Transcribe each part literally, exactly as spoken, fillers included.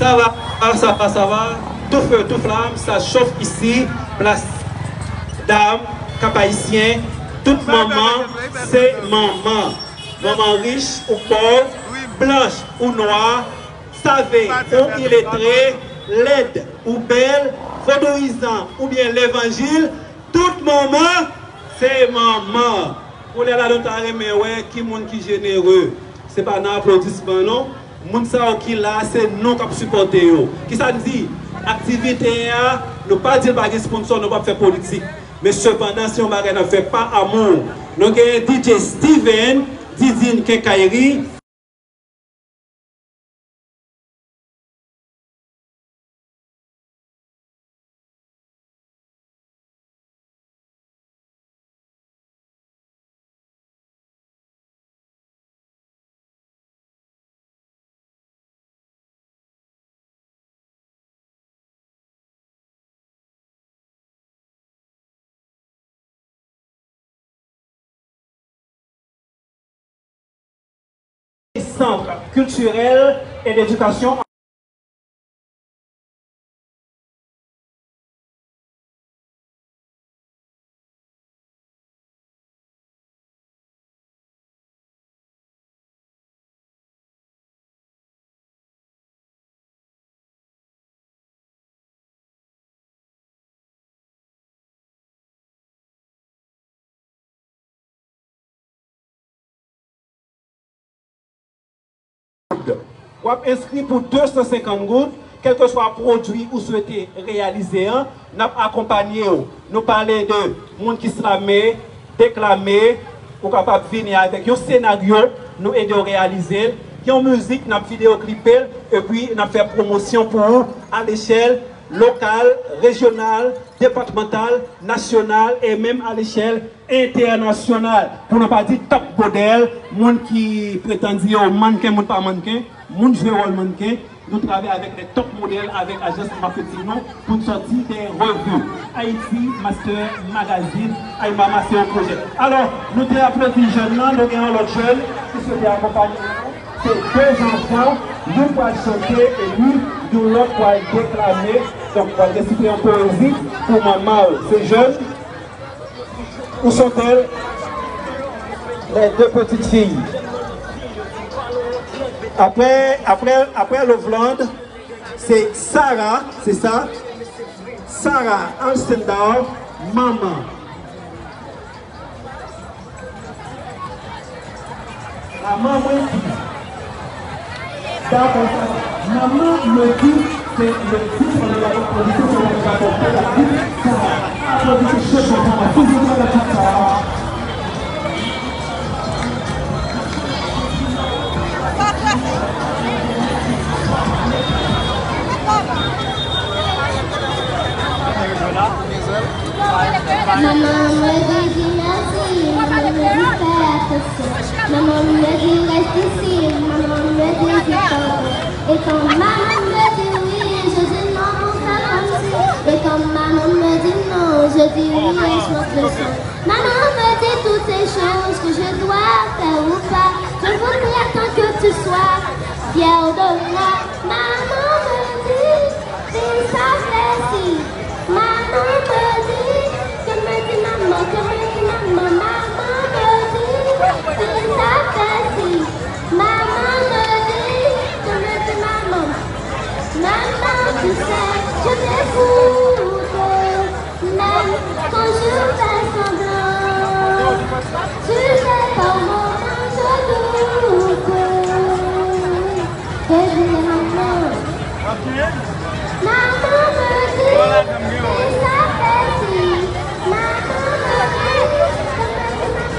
Ça va, ça va, ça va. Tout feu, tout flamme, ça chauffe ici. Plas Dam, Cap-Haïtien. Tout manman se manman. Manman rich ou pòv, blanch ou nwa, save ou iletre, lèd ou bèl, vodouyizan oubyen levanjil, tout manman se manman. Kounye a la nou ta renmen wè ki moun ki jenere. Se pa nan aplodisman non. Moun sa yo ki la, se nou k ap sipòte yo. Kisa n di? Aktivite a, nou pa di l pa gen sponsò, nou p ap fè politik. Men sepandan, se yon bagay n ap fè pa amou. Nou genyen D J Steven, Didine Kenkayri. Centre culturel et d'éducation. W ap enskri pou de san senkant goud, kèlkeswa pwodui ou swete reyalize an, n ap akonpanye w. Nou pale de moun ki slame, deklame, ou kapab vini avèk yon senaryo, nou ede w reyalize l, yon mizik, n ap videyo klipe l, epi n ap fè pwomosyon pou ou alechèl lokal, rejyonal, depatmantal, nasyonal e menm alechèl entènasyonal. Pou nou pa di top model, moun ki pretann di yo mannken, moun pa mannken, moun jwe wòl mannken. Nou travay avèk de top model, avèk ajans maketing nou, pou n sòti de revi. Haiti Master Magazine, Ay Mama se yon pwojè. Alò, nou te aplodi jèn nan, nou gen yon lòt jèn ki swete akonpanye nou. Se de zanfan, youn pral chante epi yon lòt pral deklame. Donk, pral resite yon powezi pou manman w. Se jèn, où sont-elles, les deux petites filles? Apre, apre, apre Lovland, se Sarah, se sa? Sarah Alcindor, manman. Manman mwen di. Dakò, sa va. Manman mwen di, se le titre de la composition, se le titre de la composition. Aplodisman cho pou manman. Toujou nan le titre sa. Maman me dit merci, maman me dit fais attention. Maman me dit reste ici, maman me dit dis pardon. Et quand maman me dit oui, je dis non, on fait comme si. Et quand maman me dit non, je dis oui, et je monte le son. Maman me dit toutes ces choses que je dois faire ou pas. Je voudrais tant que tu sois fière de moi. Maman me dit, fais ça, fais ci. Maman me dit, que me dit maman, que me dit maman. Maman me dit, fais ça, fais ci. Maman me dit, que me dit maman. Maman, tu sais, je t'écoute. Même quand je fais semblant, tu sais comment je doute. Bébé, maman. Maman me dit, fais ça, fais ci. Maman me dit,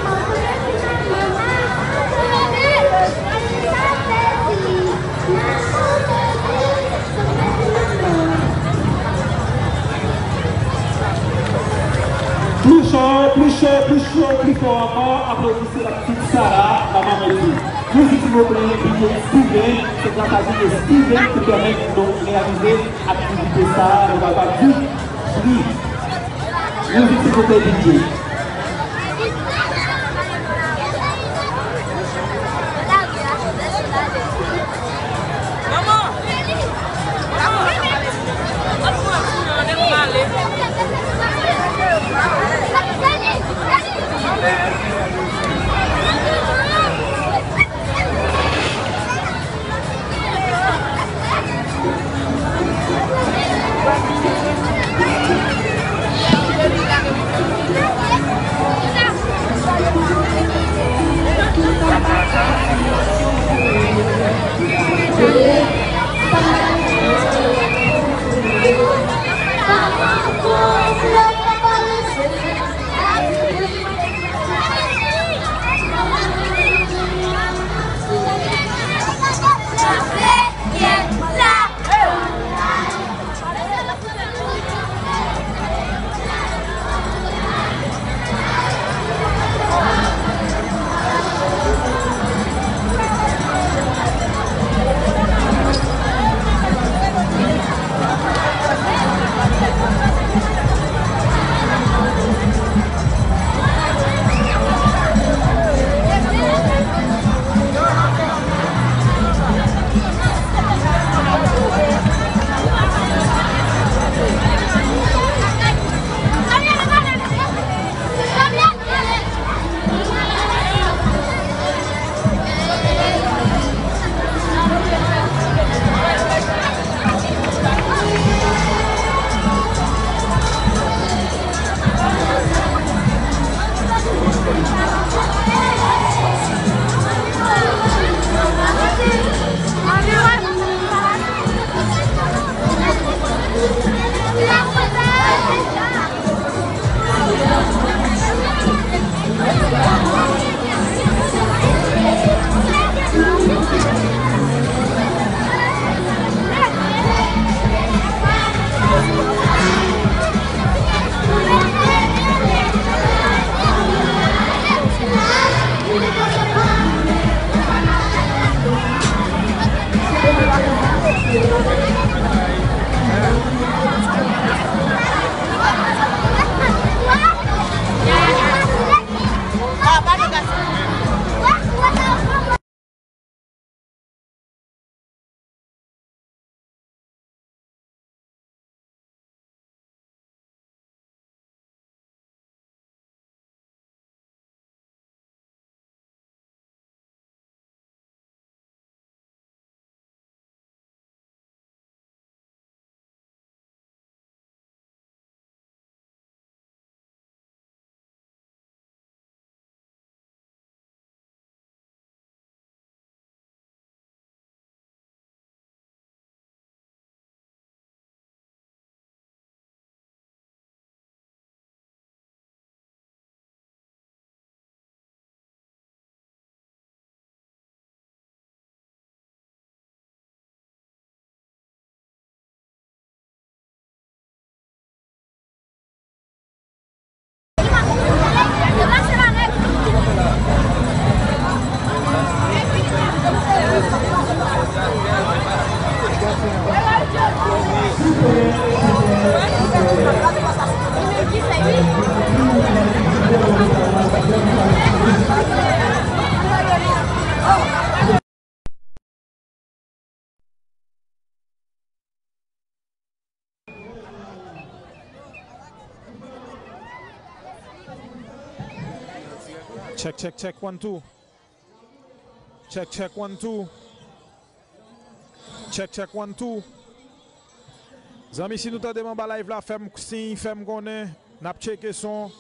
maman, maman, maman me dit, fais ça, fais ci. Maman me dit, Pli cho, pli cho, pli cho, pli fò ankò, aplodisman pou Sarah, manman Modi. Mizik silvouplè, D J Steven, se gras a D J Steven ki pèmèt nou reyalize aktivite sa a, nou kapab di, wi. Mizik silvouplè, D J. Manman! Check, check, check, one, two. Check, check, one, two. Check, check, one, two. Zanmi, si nou tande m anba live la, fè m siy, fè m konnen. N ap tcheke son.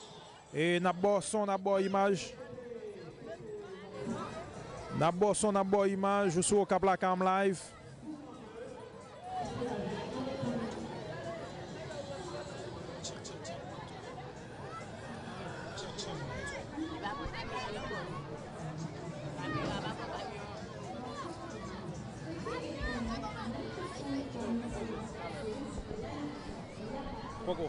E n ap ba w son, n ap ba w imaj. N ap ba w son, n ap ba w imaj. Ou sou Okap Lakay Live. Poko.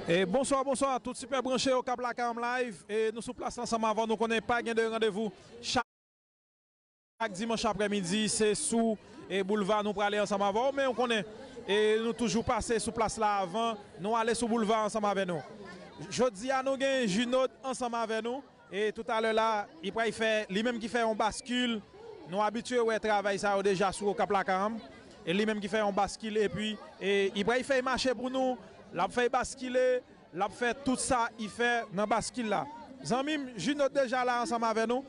E bonswa, bonswa, tout sipè branche Okap Lakay Live. E nou sou plas la ansanm avè w, nou konnen pa gen de randevou. Chak dimanch aprèmidi, se sou, e, boulva nou prale ansanm avè w, men ou konnen, e, nou toujou pase sou plas la avan, nou ale sou boulva ansanm avè nou. Jodi a, nou gen Junod ansanm avè nou. E toutalè la, li pral fè, li menm ki fè yon baskil. Nou abitye wè travay sa yo deja sou Okap Lakay. E li menm ki fè yon baskil, epi, e, li pral fè mache pou nou, l ap fè baskile, l ap fè tout sa li fè nan baskil la. Zanmi m, Junod deja la ansanm avè nou.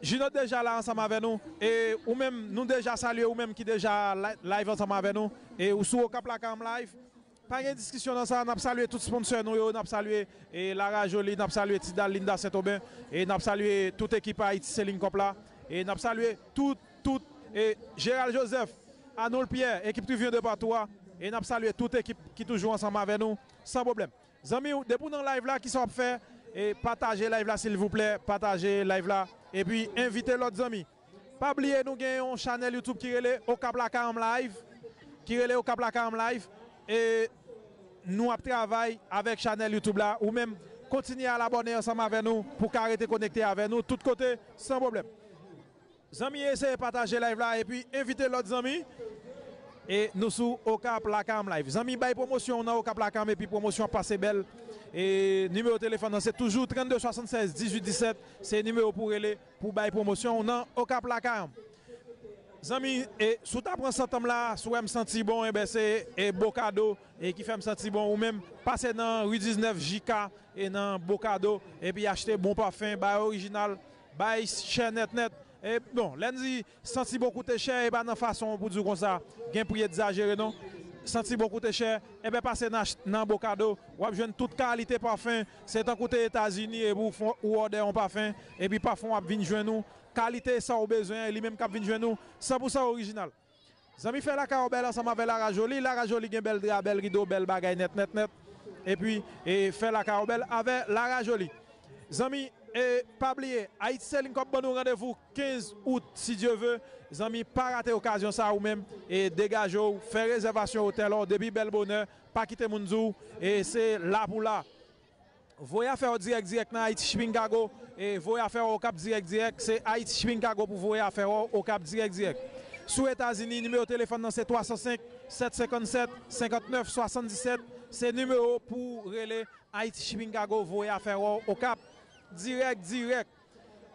Junod deja la ansanm avè nou. E ou menm, nou deja salye ou menm ki deja li-, live ansanm avè nou. E ou sou Okap Lakay Live. Pa gen diskisyon nan sa, n ap salye tout sponsè nou yo, n ap salye, e, Lara Jolie, n ap salye Ti Dal Linda Sentoben, e n ap salye tout ekip Ayiti se Link Up la, e n ap salye tout, tout, e, Gérald Joseph, Arnold Pierre, ekip Tribune de Partout a, e n ap salye tout ekip ki toujou ansanm avè nou, san pwoblèm. Zanmi, depi w nan live la, kisa w ap fè? E pataje live la, silvouplè, pataje live la, epi envite lòt zanmi. Pa bliye, nou gen yon chanèl YouTube ki rele Okap Lakay Anm Live, ki rele Okap Lakay Anm Live, e nou ap travay avèk chanèl YouTube la. Ou menm, kontinye al abòne ansanm avè nou pou w ka rete konekte avè nou tout kote, san pwoblèm. Zanmi, eseye pataje live la epi envite lòt zanmi. E nou sou Okap Lakay Anm Live. Zanmi, bay pwomosyon w nan Okap Lakay Anm epi pwomosyon ap pase bèl. E nimewo telefòn nan se toujou trannde swasannsèz dizuit disèt. Se nimewo pou w rele pou w bay pwomosyon w nan Okap Lakay Anm. Zanmi, e si w ta pran sant anm la, si w wè m santi bon, enben se e Bokado e ki fè m santi bon. Ou menm, pase nan ri diznèf J K e nan Bokado epi achte bon pafen, bay orijinal, bay chè nèt nèt. E bon, lè n di santi bon koute chè, e pa nan fason pou di w konsa, gen pri egzajere non. Santi bon koute chè, enben pase nan, nan Bokado, w ap jwenn tout kalite pafen. Se tankou w te Etazini epi w fon, ou òdè yon pafen, epi pafen w ap vin jwenn ou. Kalite sa w bezwen an, e li menm k ap vin jwenn ou, san pou san orijinal. Zanmi, fè lakay ou bèl ansanm avè Lara Jolie. Lara Jolie gen bèl dra, bèl rido, bèl bagay nèt, nèt, nèt. Epi, e, fè lakay ou bèl avè Lara Jolie. Zanmi, e, pa bliye, Haiti Selling Corp ban nou randevou kenz out, si Dye ve. Zanmi, pa rate okazyon sa a ou menm. E degaje w, fè rezèvasyon otèl ou depi bèl bonè. Pa kite moun di w, e se la pou la. Voye afè w dirèk dirèk nan Haiti Shipping Cargo, e voye afè w Okap dirèk dirèk, se Haiti Shipping Cargo pou voye afè w Okap dirèk dirèk. Si w Etazini, nimewo telefòn nan se twa san senk, sèt senkann sèt, senkant nèf swasanndisèt, se nimewo pou w rele Haiti Shipping Cargo, voye afè w Okap dirèk dirèk.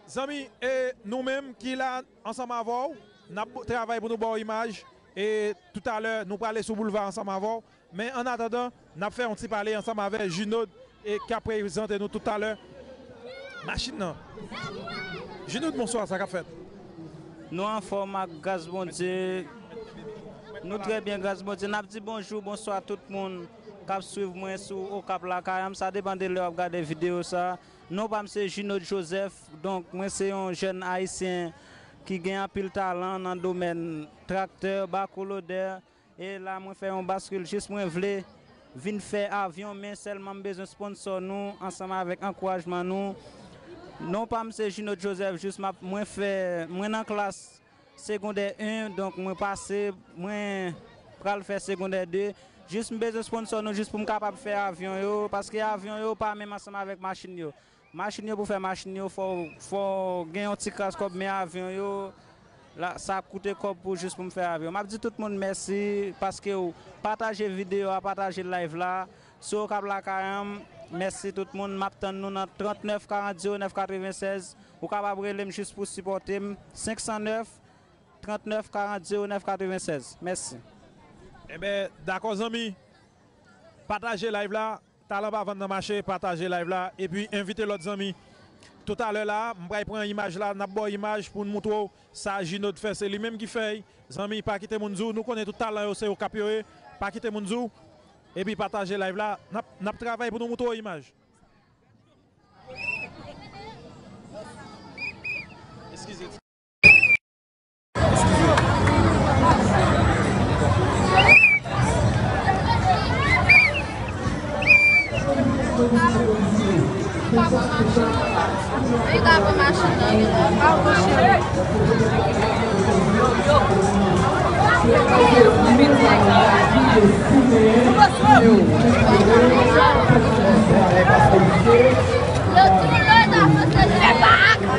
Zanmi, e nou menm ki la ansanm avè w, n ap travay pou nou ba w imaj, e toutalè, nou prale sou boulva ansanm avè w. Men annatandan, n ap fè yon ti pale ansanm avè Junod, e k ap prezante nou toutalè machin nan. Junod, bonswa, sa k ap fèt? Nou anfòm ak gras Bondye. Nou trè byen, gras Bondye. N ap di bonjou, bonswa tout moun k ap swiv mwen sou Okap Lakay Anm. Sa depann de lè w ap gade videyo sa. Non pa m se Junod Joseph. Donk, mwen se yon jèn ayisyen ki gen anpil talan nan domèn traktè, bakolodè. E la, mwen fè yon baskil, jis mwen vle vin fè avyon, men sèlman m bezwen sponsò nou, ansanm avèk ankourajman nou. Non pa m se Junod Joseph, jis m ap, mwen fè, mwen nan klas segondè en, donk mwen pase, mwen pral fè segondè de. Jis m bezwen sponsò nou, jis pou m kapab fè avyon yo, paske avyon yo pa menm ansanm avèk machin yo. Machin yo pou fè machin yo, fò, fò gen yon ti kras kòb, men avyon yo, la, sa ap koute kòb pou jis pou m fè avyon. M ap di tout moun mèsi paske w pataje videyo a, pataje live la. Sou Okap Lakay Anm, mèsi tout moun. M ap tann nou nan trannèf karant zewo nèf katrevennsèz. Ou kapab rele m jis pou sipòte m. Senk san nèf, trannèf karant zewo nèf katrevennsèz. Mèsi. Enben, dakò, zanmi. Pataje live la. Talan pa vann nan mache, pataje live la, epi envite lòt zanmi. Toutalè la, m pral pran imaj la, n ap ba w imaj pou n moutre w sa Junod fè, se li menm ki fè l. Zanmi, pa kite moun di w, nou konnen tout talan yo se Okap yo ye, pa kite moun di w, epi pataje live la, n ap, n ap travay pou nou moutre w imaj.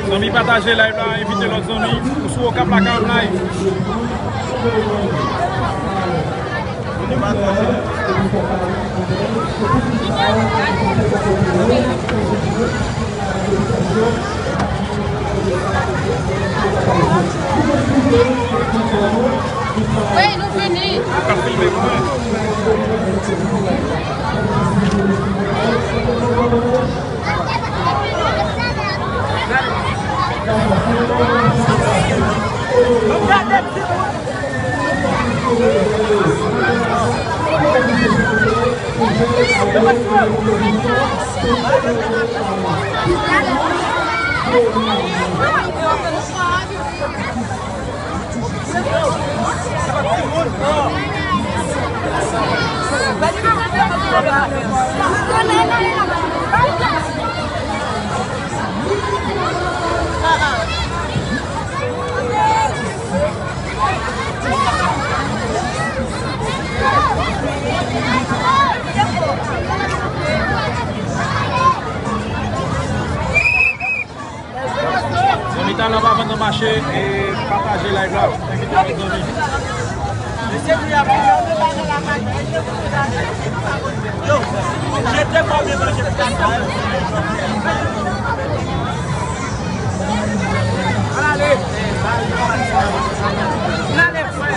Zanmi, pataje live la, envite lòt zanmi. Ou sou Okap Lakay Anm Live. Wi, nou fini. Ou ka filme mwen. Zanmi, talè w pa vann nan mache, e pataje live la, envite lòt zanmi. Yo, jete kòb yo manje pou gade. Ann ale. Ann ale, frè.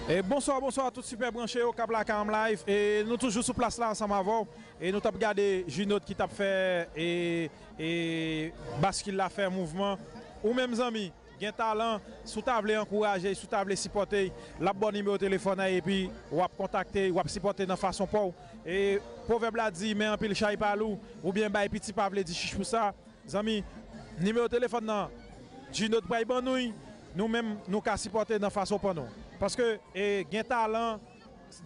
E bonswa, bonswa tout sipè branche yo k ap lakay an live. E nou toujou sou plas la ansanm avè w. E nou t ap gade Junod ki t ap fè e, e baskil la fè mouvman. Ou menm zanmi, gen talan, si w ta vle ankouraje, si w ta vle sipòte, l ap ba w nimewo telefòn nan epi w ap kontakte, w ap sipòte nan fason pa w. E pwovèb la di, men anpil chay pa lou, oubyen bay piti pa vle di chich pou sa. Zanmi, nimewo telefòn nan, Junod pral ban nou l, nou menm, nou ka sipòte nan fason pa nou. Paske, e, gen talan,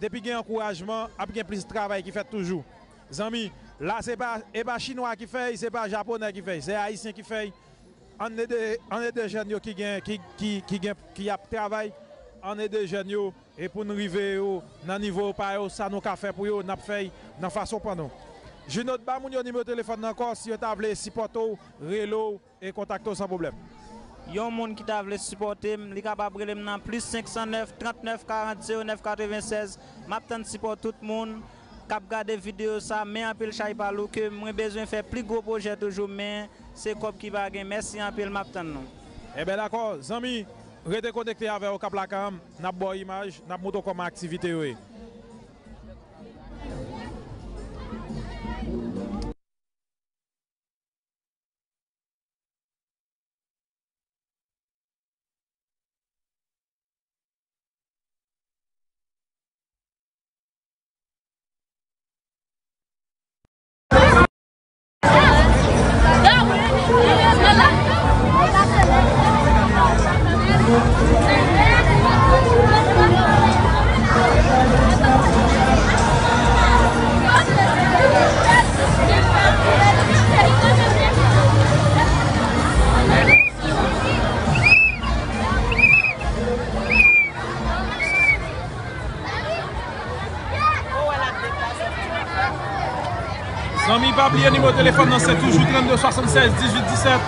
depi gen ankourajman, ap gen plis travay ki fèt toujou. Zanmi, la se pa, e pa chinwa ki fè l, se pa japonè ki fè l, se ayisyen ki fè l. Ann ede, ann ede jèn yo ki gen, ki, ki, ki gen, ki ap travay, ann ede jèn yo, e pou n rive yo nan nivo pa yo, sa nou ka fè pou yo, n ap fè l nan fason pa nou. Junod, ba moun yo nimewo telefòn nan ankò, si yo ta vle sipòte w, rele w e kontakte w san pwoblèm. Yon moun ki ta vle sipòte m, li kapab rele m nan plis senk san nèf, trant nèf, karant, zewo nèf, katreven sèz. M ap tann sipò tout moun k ap gade videyo sa, men anpil chay pa lou ke mwen bezwen fè pli gwo pwojè toujou, men se kòb ki pa gen. Mèsi anpil, m ap tann nou. Enben dakò, zanmi, rete konekte avè w k ap lakay an, n ap ba w imaj, n ap montre w kòman aktivite yo ye. Zanmi, pa bliye nimewo telefòn nan, se toujou trannde swasannsèz dizuit disèt.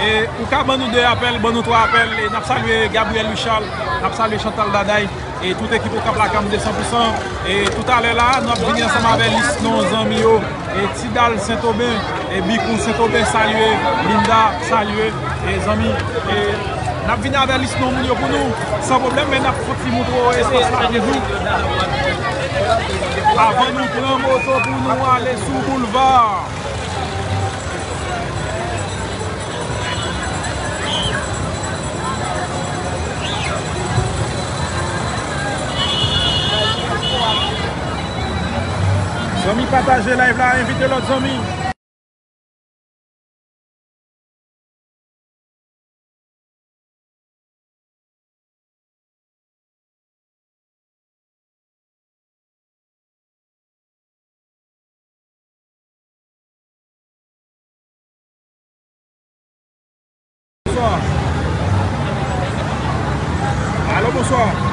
E ou ka ban nou de apèl, ban nou twa apèl. E n ap salye Gabriel Louis Charles, n ap salye Chantal Daday, e tout ekip Okap Lakam de san pou san. E toutalè la, n ap vini ansanm avè lis non zanmi yo. E Tidal Sentoben, e Bikou Sentoben, salye, Linda, salye, e zanmi, e n ap vini avè lis non moun yo pou nou, san pwoblèm, men n ap fouti montre w espas la toujou. Avan nou pran moto pou nou ale sou boulva. Zanmi, pataje live la, envite lòt zanmi. Bonswa. Alo, bonswa.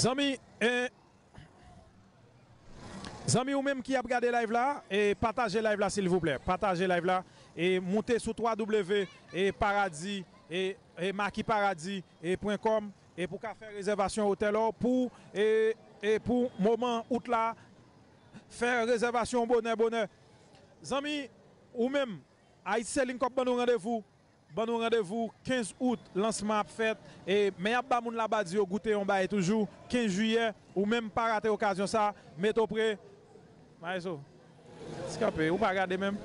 Zanmi, e, zanmi ou menm ki ap gade live la, e, pataje live la silvouplè. Pataje live la, e, moute sou twa w w w paradi, e, e, maki paradi, e, pwen kòm, e, pou ka fè rezèvasyon otèl ou pou, e, e, pou moman out la, fè rezèvasyon bonè, bonè. Zanmi, ou menm, Ayiti Selin Kòb ban nou randevou. Ban nou randevou kenz out, lansman ap fèt. E, men y ap ba moun Labadi yo goute yon bagay toujou. Kenz jiyè, ou menm pa rate okazyon sa. Mete w pre. Maestro, ti kanpe, ou pa gade menm.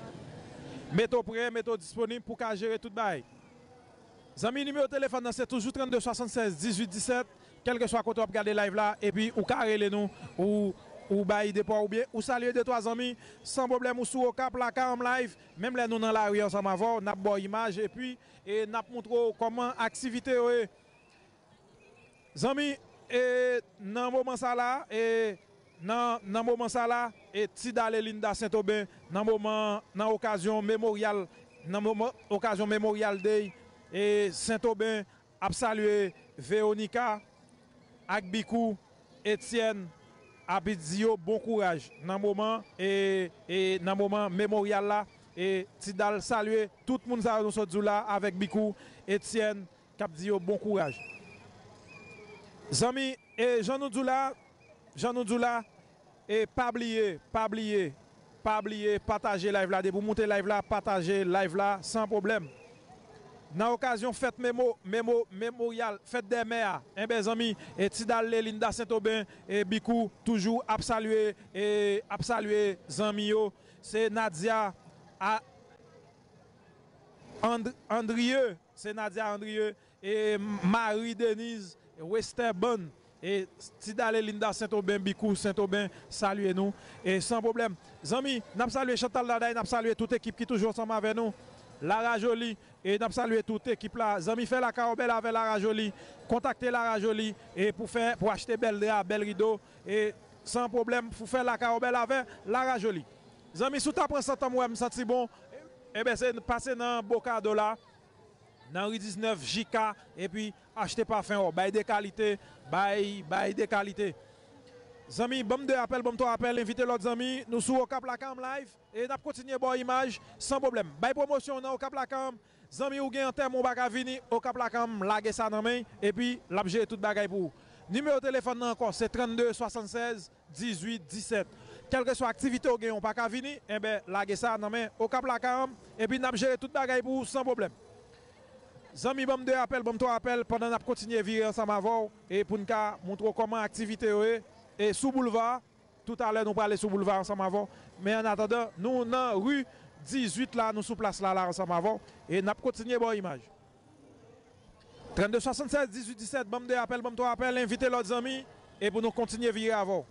Mete w pre, mete w disponib pou ka jere tout bagay. Zanmi, nimewo telefòn nan se toujou trannde swasannsèz dizuit disèt. Kèlkeswa kote w ap gade live la, epi ou ka rele nou, ou, ou bay ide pa w, oubyen ou salye de twa zanmi, san pwoblèm, ou sou Okap, Lakay Anm Live, menm lè nou nan lari ansanm avè w, n ap ba w imaj, epi, e, n ap montre w kòman aktivite yo ye. Zanmi, e, nan moman sa la, e, nan, nan moman sa la, e, Tidale Linda Sentoben, nan moman, nan okazyon memoryal, nan moman, okazyon Memorial Day, e, Sentoben ap salye Veronica ak Bikou, Etienne, ap di yo bon kouraj nan moman, e, e, nan moman memoryal la, e, Tidal salye tout moun sa yo nou sot di w la avèk Bikou, Etienne, k ap di yo bon kouraj. Zanmi, e jan nou di w la, jan nou di w la, e pa bliye, pa bliye, pa bliye pataje live la. Depi w moute live la, pataje live la san pwoblèm. Nan okazyon fèt memo, memo, memoryal, fèt dè mè a, enben zanmi, e Tidal Lelinda Sentoben, e Bikou toujou ap salye, e ap salye zanmi yo. Se Nadia a, And-, Andrieu, se Nadia Andrieu, e Marie Denise Westerbann, e Tidale Linda Sentoben, Bikou Sentoben, salye nou, e san pwoblèm. Zanmi, n ap salye Chantal Daday, n ap salye tout ekip ki toujou ansanm avè nou. Lara Jolie, e n ap salye tout ekip la. Zanmi, fè lakay ou bèl avè Lara Jolie. Kontakte Lara Jolie, e pou fè, pou achte bèl dra, bèl rido, e san pwoblèm, pou fè lakay ou bèl avè Lara Jolie. Zanmi, si w ta pran santan m wè m santi bon, enben se pase nan Bocado la, nan ri diznèf J K, epi achte pafen w, bay de kalite, bay, bay de kalite. Zanmi, ban m de apèl, ban m twa apèl, envite lòt zanmi, nou sou Okap Lakay Anm Live, e n ap kontinye ba w imaj, san pwoblèm. Bay pwomosyon w nan Okap Lakay Anm, zanmi, ou gen antèman ou pa ka vini, Okap Lakay Anm lage sa nan men, epi l ap jere tout bagay pou ou. Nimewo telefòn nan ankò, se trannde swasannsèz dizuit disèt. Kèlkeswa aktivite w genyen, ou pa ka vini, enben, lage sa nan men Okap Lakay Anm, epi n ap jere tout bagay pou ou san pwoblèm. Zanmi, ban m de apèl, ban m twa apèl, pandan n ap kontinye vire ansanm avè w, e pou n ka montre w kòman aktivite yo ye, e sou boulva, toutalè nou prale sou boulva ansanm avè w, men annatandan, nou nan ri dizuit la, nou sou plas la, la ansanm avè w, e n ap kontinye ba w imaj. Trannde swasannsèz dizuit disèt, ban m de apèl, ban m twa apèl, envite lòt zanmi, e pou nou kontinye vire avè w.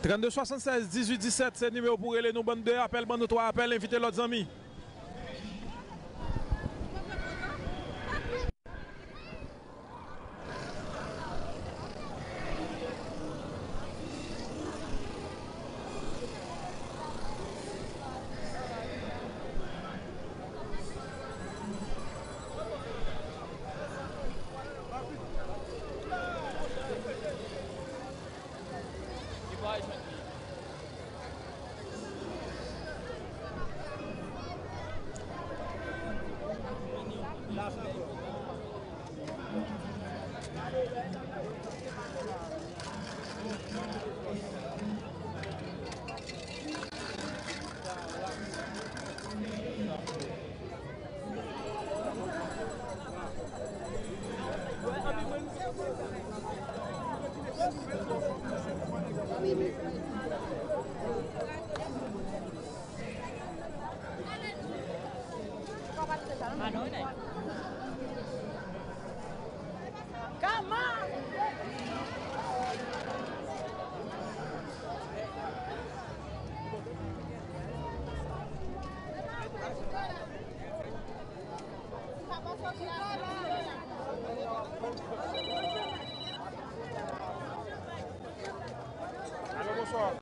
Trannde swasannsèz dizuit disèt, se nimewo pou rele nou, ban n de apèl, ban nou twa apèl, envite lòt zanmi. Alo, bonswa.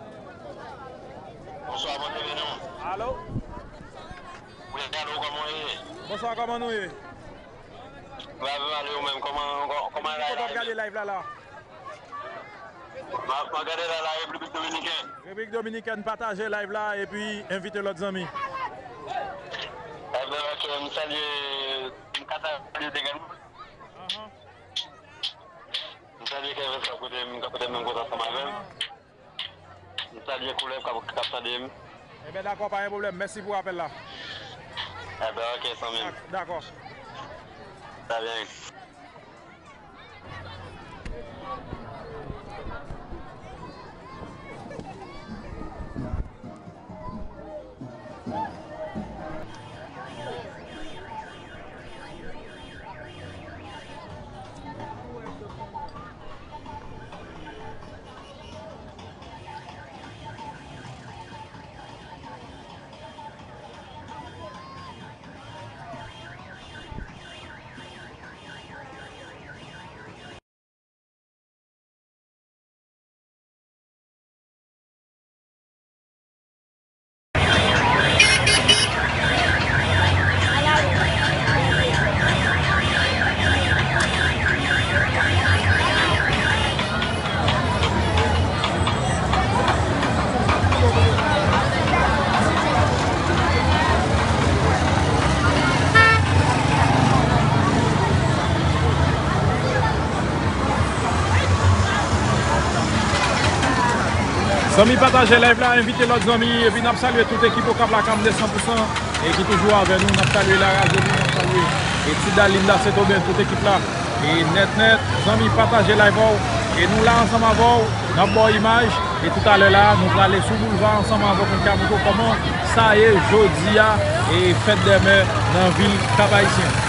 Bonswa, mwen te vini. Alo? Wi, alo, kòman w ye? Bonswa, kòman nou ye? Mwen ap ale, ou menm, kòman, kòman la? Mwen kontan ap gade live la, la. M ap, m ap gade la, la Repiblik Dominikèn. Repiblik Dominikèn, pataje live la epi envite lòt zanmi. Ebyen, ok, m salye, m ka salye Degan. Ahan. M salye Kevin, sa kote m, sa kote m, m kontan ansanm avè l. M salye Koulèv k ap, k ap tande m. Ebyen, dakò, pa gen pwoblèm. Mèsi pou apèl la. Ebyen, ok, zanmi m. Dak-, dakò. Sa byen. Zanmi, pataje live la, envite lòt zanmi, epi n ap salye tout ekip Okap Lakam de san pou san, e ki toujou avè nou. N ap salye La Rajelie, n ap salye, e, Ti Dalinda Sentoben, tout ekip la. E nèt nèt, zanmi, pataje live ou. E nou la ansanm avè w, n ap ba w imaj. E toutalè la, nou prale sou boulva ansanm avè w pou n ka montre w kòman sa ye jodi a, e fèt dè mè nan vil Kap Ayisyen.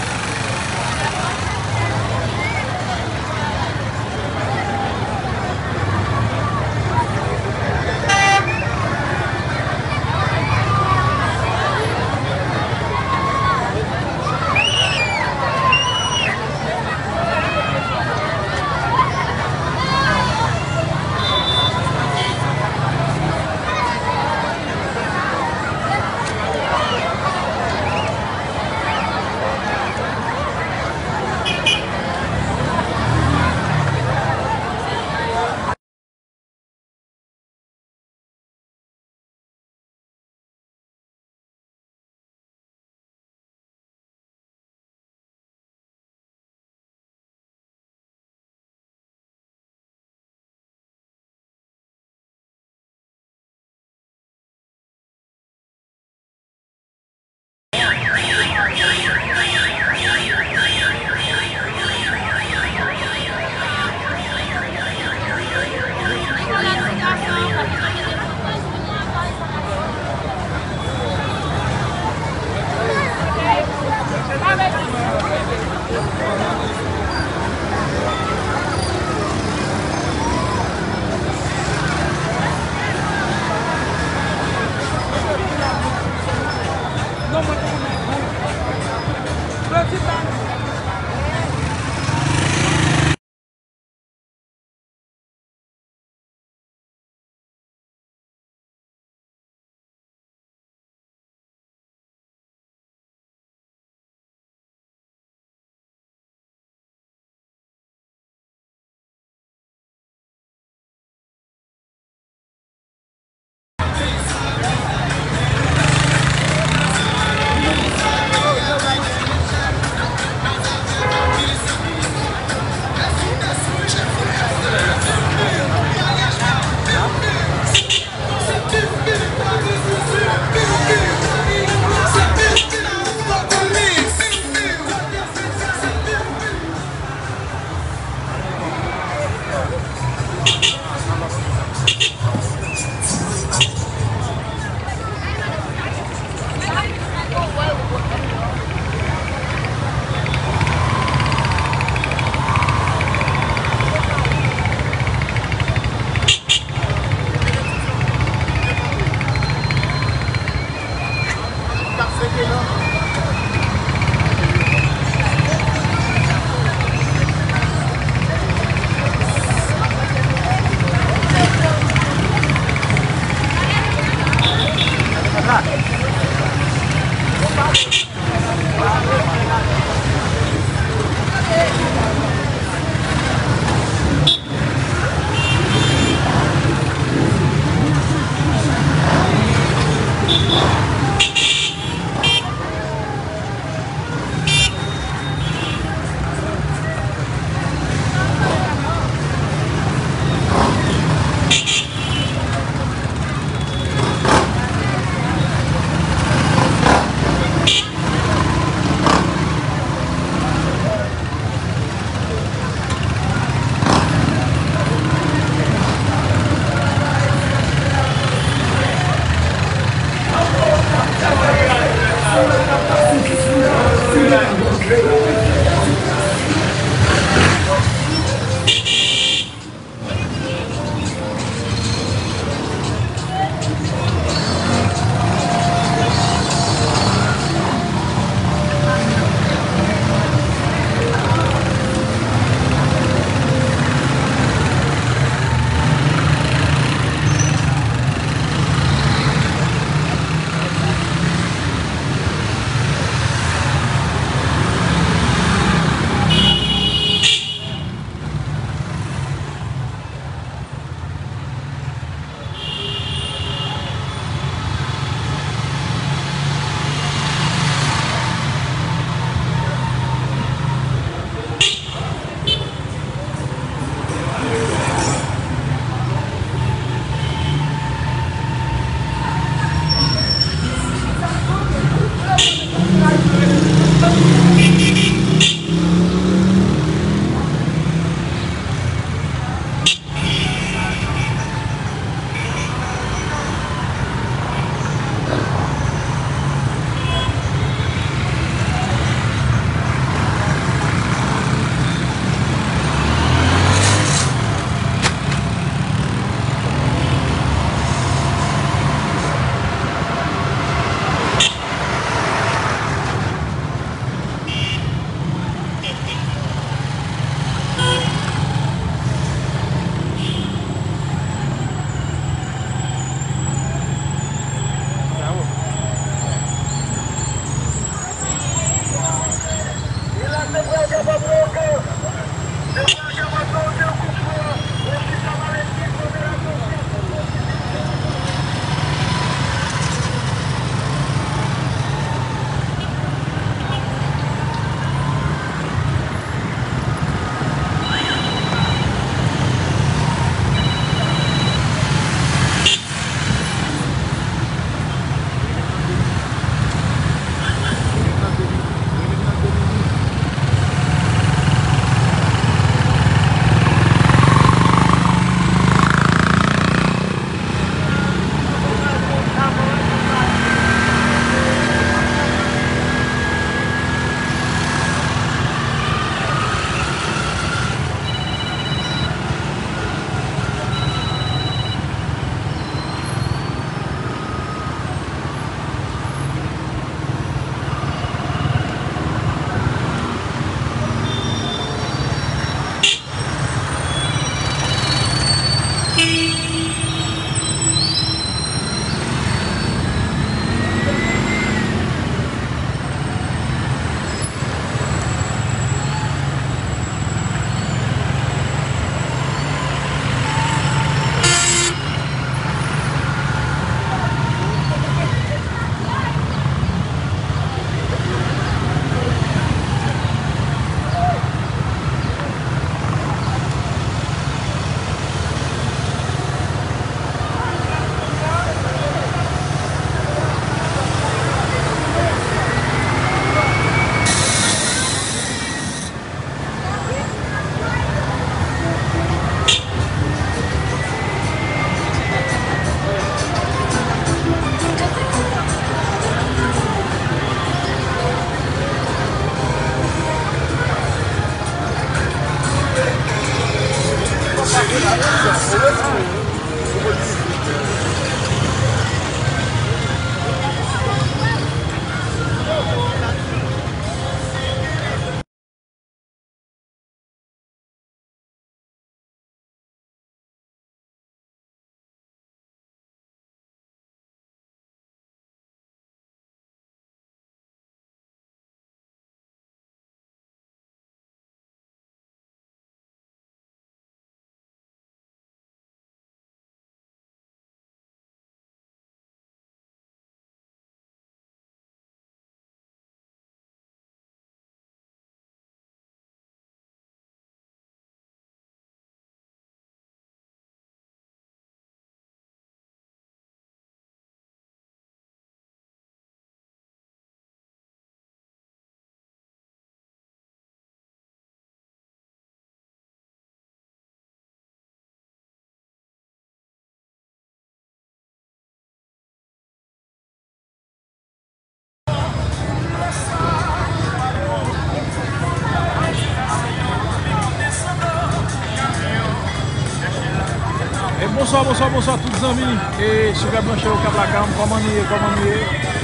E bonswa, bonswa, bonswa tout zanmi. E Super Branché Okap Lakam, kòman nou ye, kòman nou ye?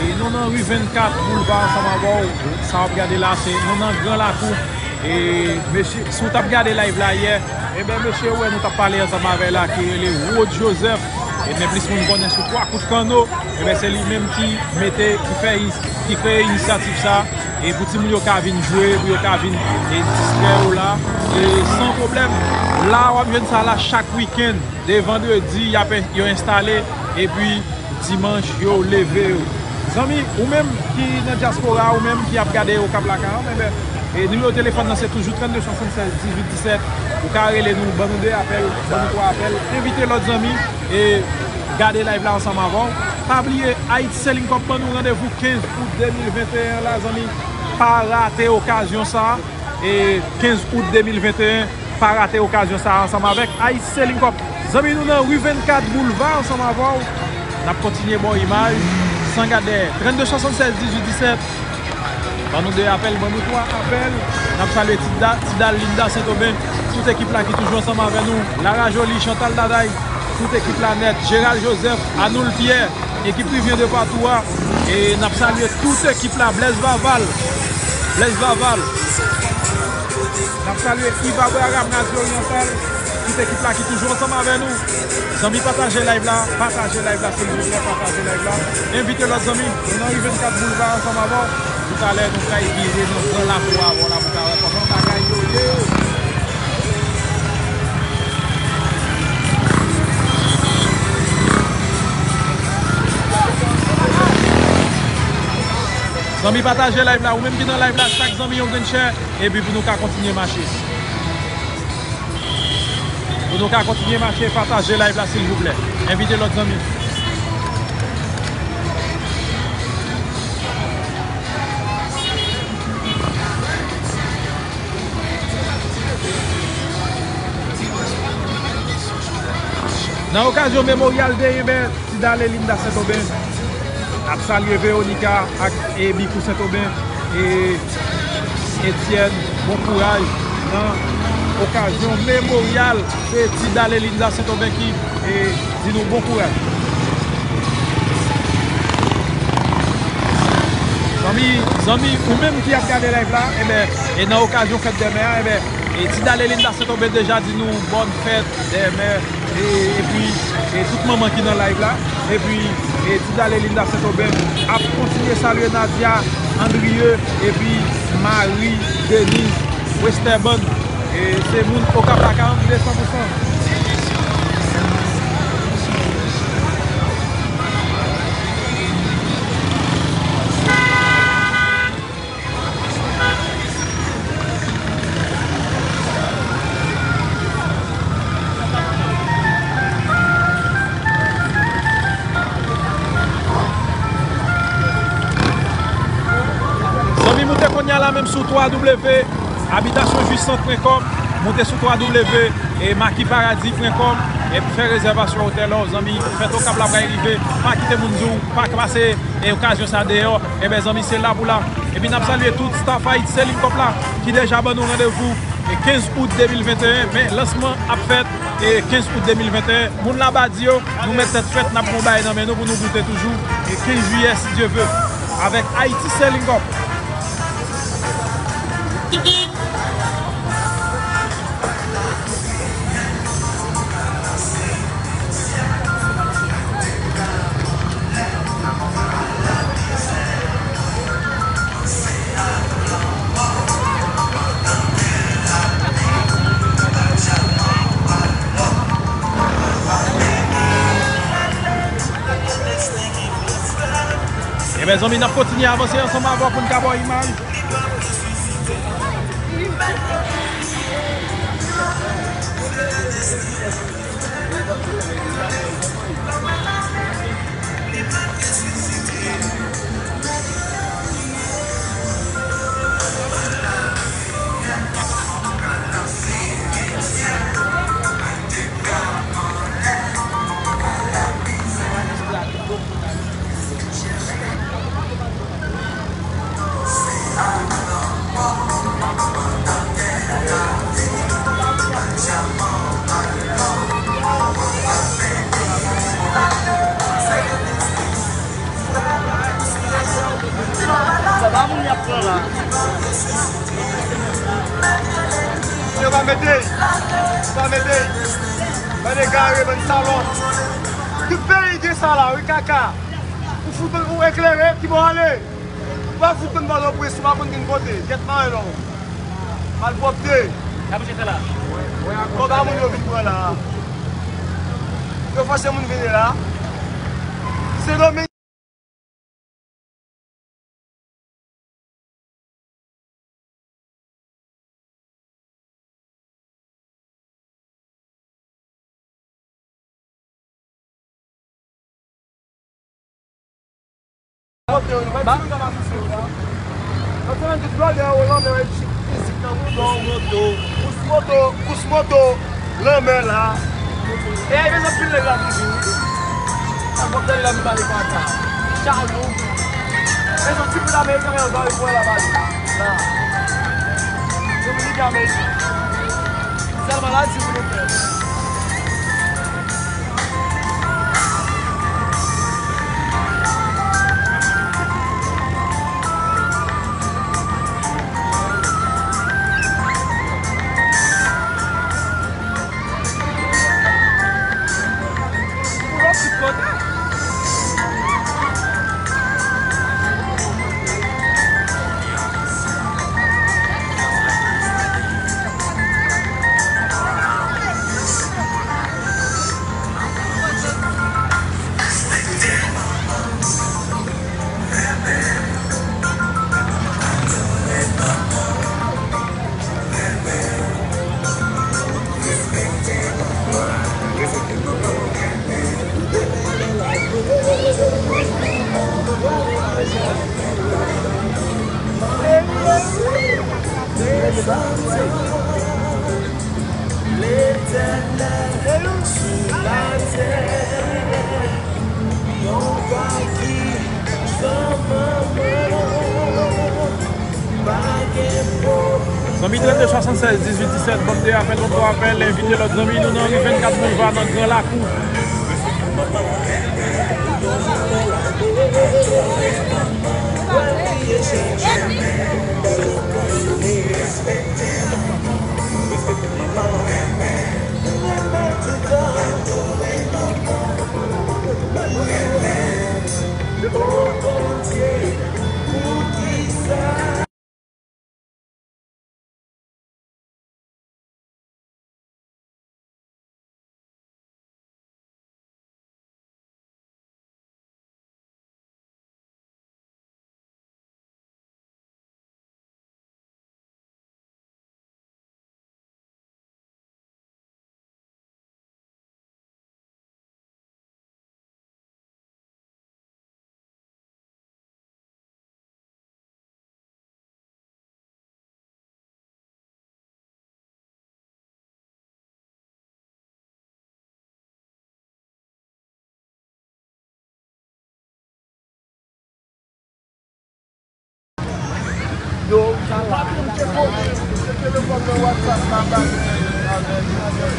E nou nan ri vennkat Boulva ansanm avè w. Sa w ap gade la, se nou nan Gran Lakou. E mesye, si w t ap gade live la yè, ebyen mesye, ou wè nou t ap pale ansanm avè l la, ki rele Rod Joseph. Ebyen plis moun konnen sou Twa Kout Kanno. Ebyen se li menm ki mete, ki fè, ki kreye inisyativ sa. E pou timoun yo ka vin jwe, pou yo ka vin e distrè yo la, e san pwoblèm. La w ap jwenn sa la chak wikenn, de vandredi y ap, yo enstale, epi dimanch yo leve yo. Zanmi, ou menm ki nan dyaspora, ou menm ki ap gade Okap Lakam, ebyen, e nimewo telefòn nan se toujou trannde swasannsèz dizuit disèt. Ou ka rele nou, ban nou de apèl, ban nou twa apèl, envite lòt zanmi, e gade live la ansanm avè w. Pa bliye, Haiti Selling Cup ban nou randevou kenz out de mil venteyen la, zanmi. Pa rate okazyon sa. E kenz out de mil venteyen, pa rate okazyon sa a ansanm avèk Haiti Selling Cup. Zanmi, nou nan ri vennkat Boulva ansanm avè w. N ap kontinye ba w imaj san gade dèyè. Trannde swasannsèz dizuit disèt. Ban nou de apèl, ban nou twa apèl. N ap salye Tida, Tidal Linda Sentoben, tout ekip la ki toujou ansanm avè nou. Lara Jolie, Chantal Daday, tout ekip la nèt. Jeral Joseph, Anoul Pierre, ekip Rivière de Patou a. E n ap salye tout ekip la, Blaise Vaval. Blaise Vaval. N ap salye Yves Abraham, Radio Oriental, tout ekip la ki toujou ansanm avè nou. Zanmi, pataje live la, pataje live la, silvouplè, pataje live la. Envite lòt zanmi, nou nan ri vennkat Boulva ansanm avè w. Toutalè, nou pral vire nan gran lakou avè w la pou ta wè kòman bagay yo ye. Zanmi, pataje live la, ou menm ki nan live la, chak zanmi yon grenn share, epi pou nou ka kontinye mache. Pou nou ka kontinye mache, pataje live la, silvouplè. Envite lòt zanmi. Nan okazyon Memoryal Day, ebyen, Tidal e Linda Sentoben. N ap salye Veronica ak, e, Bikou Sentoben, e, Etienne, bon kouraj nan okazyon Memoryal. Se Tidal e Linda Sentoben ki, e, di nou bon kouraj. Zanmi, zanmi, ou menm ki ap gade live la, ebyen, e nan okazyon fèt dè mè a, ebyen, e Tidal e Linda Sentoben deja di nou bòn fèt dè mè, e, epi, e tout manman ki nan live la, epi, e Tidal e Linda Sentoben ap kontinye salye Nadia, Andrieu, epi Marie Denise Westerbann. E se moun Okap la, karannde san pou san. Zanmi, moute kounye a la menm sou twa W Habitasyon Jwisant pwen kòm, moute sou twa W Makiparadis pwen kòm, e fè rezèvasyon otèl ou, zanmi, fèt Okap la pral rive, pa kite moun di w pa ka pase e okazyon sa deyò, ebyen zanmi, se la pou la. Epi n ap salye tout staff Haiti Selling Cup la, ki deja ban nou randevou, e kenz out de mil venteyen, men lansman ap fèt, e kenz out de mil venteyen. Moun Labadi yo, nou met tèt frèt, n ap gon bagay nan men nou pou nou goute toujou, e kenz jiyè, si Dye ve, avèk Haiti Selling Cup. Ebyen, zanmi, n ap kontinye avanse ansanm avè w pou n ka ba w imaj. Yo pa mete, yo pa mete. Bann egare, bann salòp. Tout peyi gen sa la, wi, kaka. Ou fout, ou eklere, ki bò ale? Ou pa fout konn Pòtoprens, ou pa konn gen kote. Gyèt mare non. Malpwòpte. Kòb a moun yo vin pran la. Yo fòse moun vini la. Sendomeng. Ba- Kous moto, kous moto, lanmè la. E ay bezwen pil nèg la ki vin. Sa fòk tande la m pale konsa. Chalou. E son ti bout ameriken yo ba yo pran la bali. La. Dominiken Ameriken. Sèlman la di pou nou fè. Zanmi trannde swasannsèz dizuit disèt, banm de apèl, banm twa apèl, envite lòt zanmi nou nan ri vennkat Boulva nan Gran Lakou. Yo, sa la. Mete telefòn nan WhatsApp la, ba mwen avèk, avèk.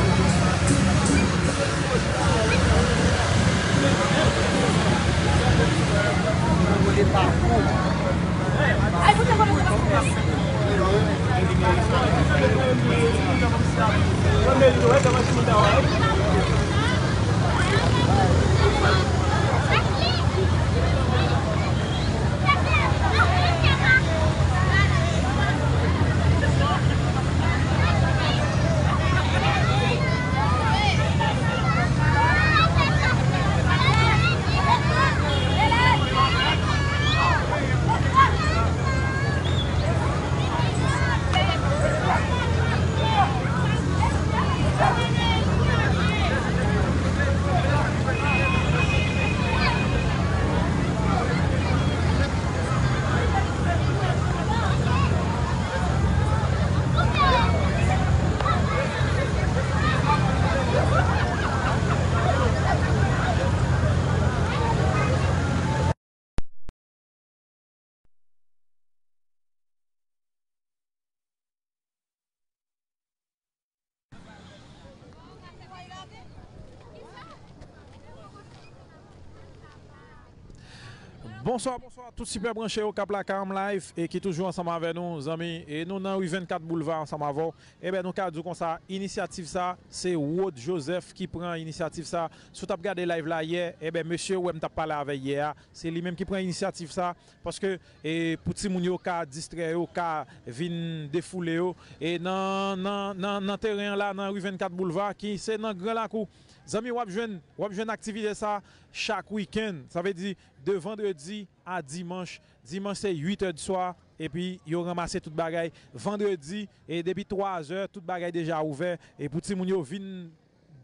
Bonswa, bonswa, tout sipè branche yo k ap lakay Anm Live e ki toujou ansanm avè nou, zanmi. E nou nan ri vennkat Boulva ansanm avè w. Ebyen, nou ka di w konsa, inisyativ sa, se Rod Joseph ki pran inisyativ sa. Si w t ap gade live la yè, ebyen, mesye ou wè m t ap pale avè l yè a, se li menm ki pran inisyativ sa. Paske, e, pou timoun yo ka distrè yo, ka vin defoule yo, e nan, nan, nan, nan teren an la, nan ri vennkat Boulva, ki se nan Gran Lakou. Zanmi, w ap jwenn, w ap jwenn aktivite sa chak wikenn. Sa vle di, de vandredi a dimanch. Dimanch se uit è di swa, epi yo ranmase tout bagay. Vandredi, e depi twa zè, tout bagay deja ouvè. E pou timoun yo vin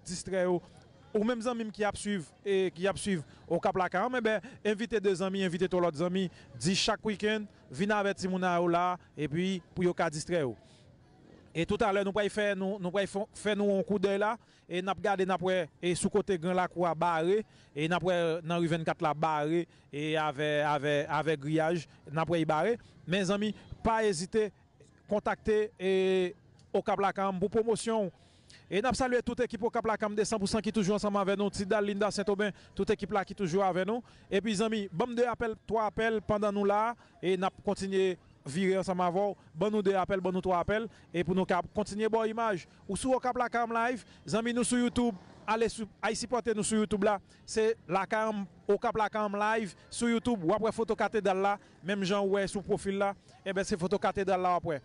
distrè yo. Ou menm zanmi m ki ap swiv, e ki ap swiv Okap Lakay Anm, enben, envite de zanmi, envite twa lòt zanmi. Di chak wikenn, vin avè timoun a yo la, epi pou yo ka distrè yo. E toutalè, nou pral fè nou, nou pral fè, fè nou yon koudèy la, e n ap gade, n ap wè, e sou kote Gran Lakou a bare, e n ap wè nan ri vennkat la bare, e avè, avè, avè griyaj, n ap wè li bare. Men zanmi, pa ezite kontakte, e, Okap Lakay Anm pou pwomosyon w. E n ap salye tout ekip Okap Lakay Anm de san pou san ki toujou ansanm avè nou. Ti Dal, Linda Sentoben, tout ekip la ki toujou avè nou. Epi zanmi, ban m de apèl, twa apèl pandan nou la, e n ap kontinye vire ansanm avè w. Ban nou de apèl, ban nou twa apèl, e pou nou ka kontinye ba w imaj. Ou sou Okap Lakay Anm Live, zanmi, nou sou YouTube, ale sou, al sipòte nou sou YouTube la. Se Lakay Anm, Okap Lakay Anm Live sou YouTube. W ap wè foto katedral la, menm jan ou wè sou pwofil la. Enben, se foto katedral la w ap wè.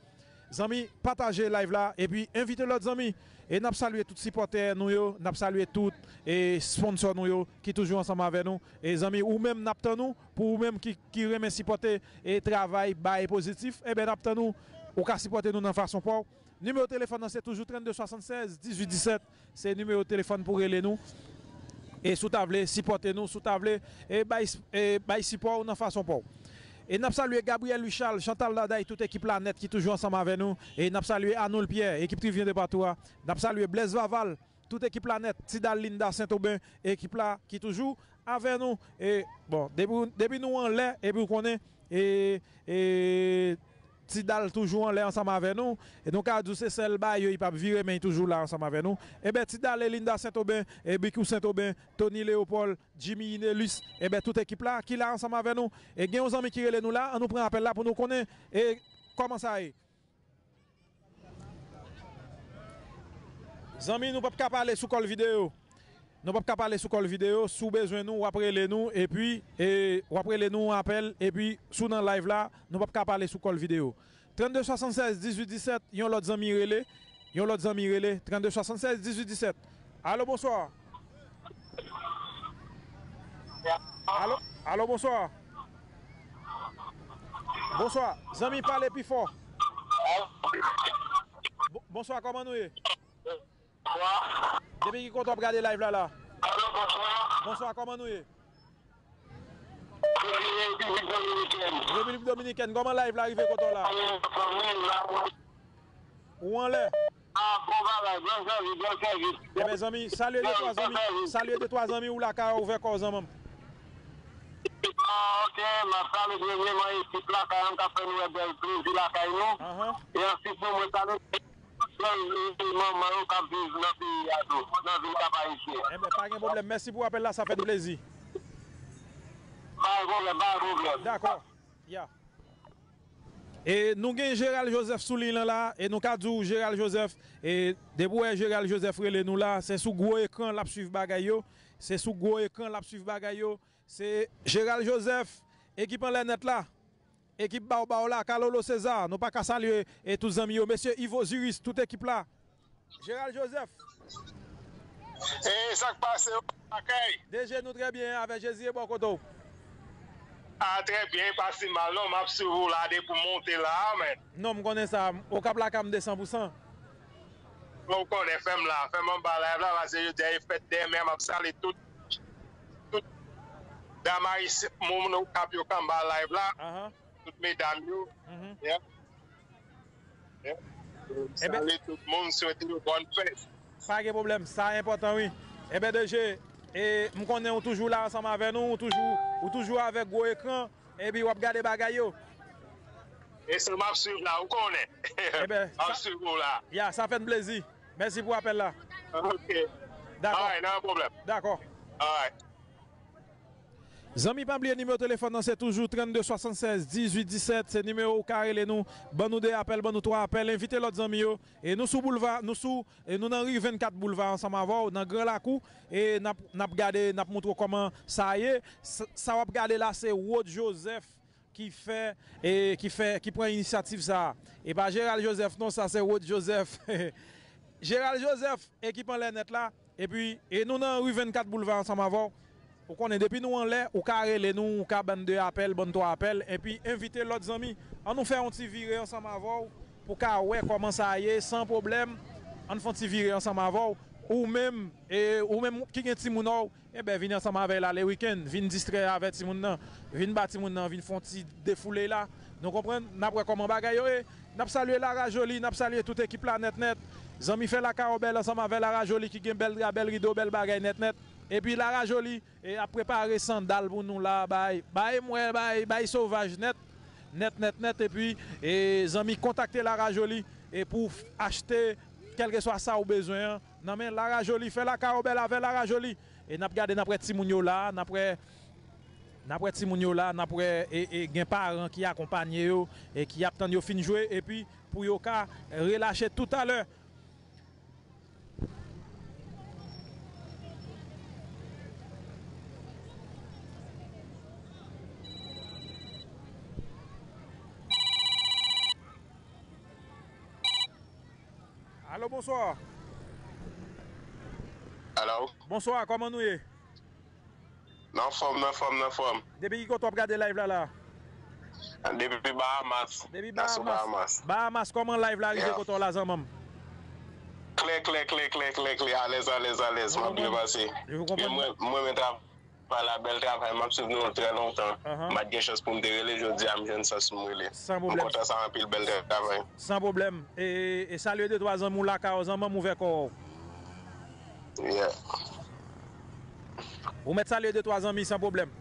Zanmi, pataje live la, epi envite lòt zanmi. E n ap salye tout sipòtè nou yo, n ap salye tout, e, sponsò nou yo ki toujou ansanm avè nou. E zanmi, ou menm, n ap tann ou, pou ou menm ki, ki renmen sipòte, e, travay Bay Pozitif, enben, n ap tann ou, ou ka sipòte nou nan fason pa w. Nimewo telefòn nan se toujou trannde swasannsèz dizuit disèt. Se nimewo telefòn pou rele nou. E si w ta vle sipòte nou, si w ta vle, e bay, e bay sipò w nan fason pa w. E n ap salye Gabriel Louis Charles, Chantal Daday, tout ekip la nèt ki toujou ansanm avè nou. E n ap salye Arnold Pierre, ekip Trivyen de Patou a. N ap salye Blaise Vaval, tout ekip la nèt, Ti Dal, Linda Sentoben, ekip la ki toujou avè nou. E, bon, depi, depi nou anlè, epi w konnen, e, e, Ti Dal toujou anlè ansanm avè nou. E nou ka di w se sèl bagay yo, li p ap vire, men li toujou la ansanm avè nou. Enben, Ti Dal e Linda Sentoben, e Bikou Sentoben, Tony Léopold, Jimmy Inelus, enben, tout ekip la ki la ansanm avè nou. E gen yon zanmi ki rele nou la, an nou pran apèl la pou nou konnen, e, kòman sa ye. Zanmi, nou p ap ka pale sou kòl videyo. Nou p ap ka pale sou kòl videyo. Si w bezwen nou, w ap rele nou, epi, e, w ap rele nou apèl, epi si w nan live la, nou p ap ka pale sou kòl videyo. Trannde swasannsèz dizuit disèt, yon lòt zanmi rele. Yon lòt zanmi rele, trannde swasannsèz dizuit disèt. Alo, bonswa. Alo, alo, bonswa. Bonswa, zanmi, pale pi fò. Bo-, bonswa, kòman nou ye? Bonswa. Depi ki kote w ap gade live la la? Alo, bonswa. Bonswa, kòman nou ye? Depi Repiblik Dominikèn. Repiblik Dominikèn, kòman live la rive kote w la? Fanmi la. Ou anlè? Ah, bon bagay, bon sèvis, bon sèvis. Enben, zanmi, salye de twa zanmi, salye de twa zanmi ou lakay, ouvè kò w, zanmi m. Ah, ok, m ap salye premyèman ekip Lakay Anm k ap fè nou wè bèl plezi lakay nou. Ahan. E answit, nou, mwen salye tout frè e manman yo k ap viv nan peyi a tou, nan vil Kap Ayisyen. Enben, pa gen pwoblèm. Mèsi pou apèl la, sa fè n plezi. Pa gen pwoblèm, pa gen pwoblèm. Dakò. Ya. E nou gen Gérald Joseph sou liy lan la, e nou ka di w Gérald Joseph, e depi w wè Gérald Joseph rele nou la, se sou gwo ekran l ap swiv bagay yo, se sou gwo ekran l ap swiv bagay yo, se Gérald Joseph, ekip anlè nèt la, ekip Bawbaw la, Kalolo César, nou pa ka salye e tout zanmi yo, mesye Ivo Ziris, tout ekip la. Gérald Joseph. E sa k pase yo lakay? De je nou trè byen, avè Jezi e bò kote w. Ah, trè byen, pa si mal non, m ap swiv ou la depi w monte la a, men. Non, m konnen sa, Okap Lakay Anm de san pou san. Ou konnen, fè m la, fè m anba live la, paske jodi a e fèt dèmen, m ap salye tout, tout dam ayisyen, moun Okap yo k anba live la. Ahan. Tout medam yo. Mhm. Yeah. Yeah. Enben, salye tout moun, swete yo bòn fèt. Pa gen pwoblèm, sa enpòtan wi. Enben, D J, e, m konnen ou toujou la ansanm avè nou, ou toujou, ou toujou avèk gwo ekran, epi w ap gade bagay yo. E se m ap swiv la, ou konnen. Enben, m ap swiv ou la. Ya, sa fè n plezi. Mèsi pou apèl la. Ok. Dakò. Alright, nan pwoblèm. Dakò. Alright. Zanmi, pa bliye nimewo telefòn nan, se toujou trannde swasannsèz dizuit disèt. Se nimewo ou ka rele nou. Ban nou de apèl, ban nou twa apèl. Envite lòt zanmi yo. E nou sou boulva, nou sou, e nou nan ri vennkat boulva ansanm avè w, nan Gran Lakou. E n ap, n ap gade, n ap montre w kòman sa ye. Sa, sa w ap gade la, se Rod Joseph ki fè, e ki fè, ki pran inisyativ sa a. E pa Gérald Joseph non, sa se Rod Joseph. Gérald Joseph, ekip Anlè Nèt la. Epi, e nou nan ri vennkat boulva ansanm avè w. Ou konnen, depi nou anlè, ou ka rele nou, ou ka ban n de apèl, ban n twa apèl, epi envite lòt zanmi. An nou fè yon ti vire ansanm avè w, pou ka wè kòman sa ye, san pwoblèm. An n fè yon ti vire ansanm avè w. Ou menm, e, ou menm ki gen timoun w, enben, vin ansanm avè l ale wikenn, vin distrè avè timoun nan, vin ba timoun nan, vin fè yon ti defoule la. Nou konprann, n ap wè kòman bagay yo ye. N ap salye Lara Jolie, n ap salye tout ekip la nèt nèt. Zanmi, fè lakay ou bèl ansanm avè Lara Jolie ki gen bèl dra, bèl rido, bèl bagay nèt nèt. Epi Lara Jolie, e, ap prepare sandal pou nou la, bay, bay mwen, bay, bay sovaj nèt, nèt, nèt, nèt. Epi, e, zanmi, kontakte Lara Jolie, e, pou w achte kèlkeswa sa ou bezwen an. Nan men Lara Jolie, fè lakay ou bèl avè Lara Jolie. E n ap gade, n ap wè timoun yo la, n ap wè, n ap wè timoun yo la, n ap wè, e, e, gen paran ki akonpanye yo, e ki ap tann yo fin jwe, epi pou yo ka relache toutalè. Alo, bonswa. Alo. Bonswa, kòman nou ye? Nan fòm, nan fòm, nan fòm. Depi ki kote w ap gade live la la? Depi Bahamas. Depi Bahamas. Bahamas, kòman live la rive kote w la, zanmanm? Klè, klè, klè, klè, klè, klè, alèz, alèz, alèz, m ap byen pase. Mwen, mwen, mwen, travay la, bèl travay, m ap swiv nou trè lontan. M pa t gen chans pou m te rele, jodi a m jwenn chans pou m rele. M kontan sa anpil, bèl travay. San pwoblèm. E, e salye de twa zanmi w lakay ou, zanmanm, ouvè kò w. Yeah. Ou mèt salye de twa zanmi san pwoblèm.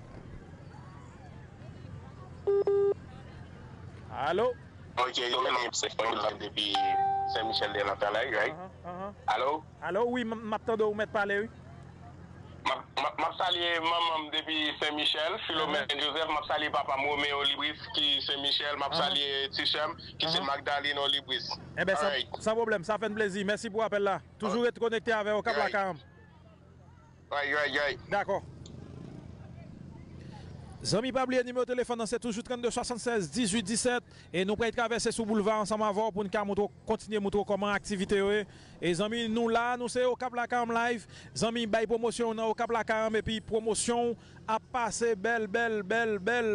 Alo? Ok, yo menm se fanmi la depi Sen Michèl de Latalay, right? Alo? Alo, wi, m, m ap tande w, ou mèt pale, wi. M ap, m ap, m ap salye manman m depi Sen Michèl, Filomèn Joseph, m ap salye papa m Romeo Libris ki Sen Michèl, m ap salye ti sè m ki se Magdalene Libris. Enben, san, san pwoblèm, sa fè n plezi. Mèsi pou apèl la. Toujou rete konekte avè Okap Lakay. Ay, ay, ay. Dakò. Zanmi, pa bliye nimewo telefòn nan, se toujou trannde swasannsèz dizuit disèt. E nou pral travèse sou boulva ansanm avè w pou n ka montre w, kontinye montre w kòman aktivite yo ye. E zanmi, nou la, nou se Okap Lakay Live. Zanmi, bay pwomosyon w nan Okap Lakay, epi pwomosyon w ap pase bèl, bèl, bèl, bèl.